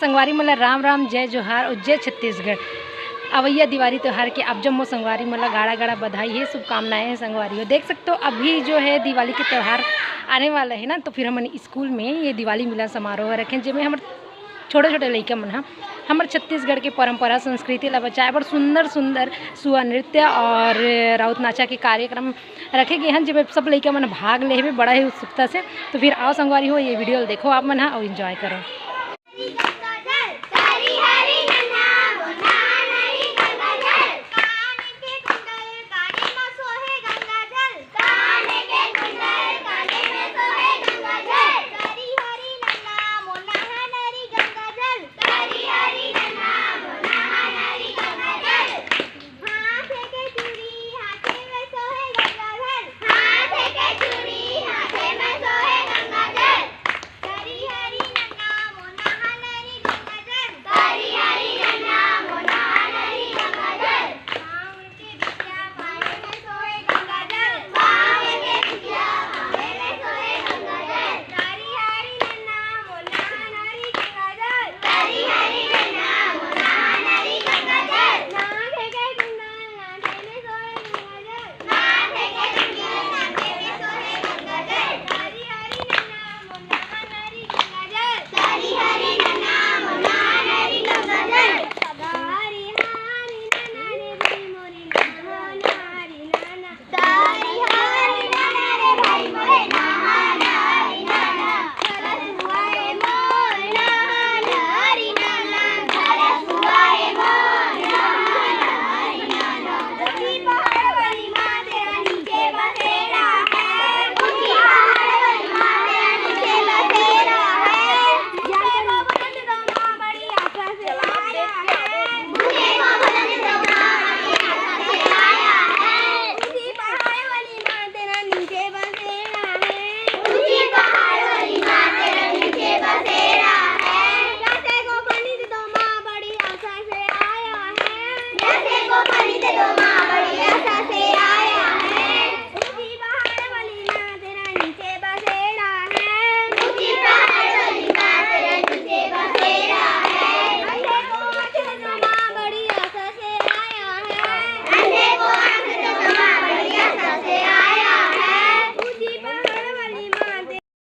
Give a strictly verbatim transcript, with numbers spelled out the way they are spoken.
संगवारी मन ला राम राम, जय जोहार और जय छत्तीसगढ़। अवैया दिवाली त्यौहार के आप जम्मो संगवारी मन ला गाड़ा गाड़ा बधाई हे, शुभकामनाएं हे संगवारी हो। देख सकते हो अभी जो है दिवाली के त्यौहार आने वाला है ना, तो फिर हमन स्कूल में ये दिवाली मिलन समारोह रखें, जेमे हमर छोटे छोटे लइका मन ह हमर छत्तीसगढ़ के परंपरा संस्कृति ला बचाए बर सुंदर सुंदर सुआ नृत्य और राउत नाचा के कार्यक्रम रखे गए हैं, जेमे सब लइका मन भाग लेहे बड़ा ही उत्सुकता से। तो फिर आओ संगवारी हो, ये वीडियो ला देखो आप मन ह और एंजॉय करो।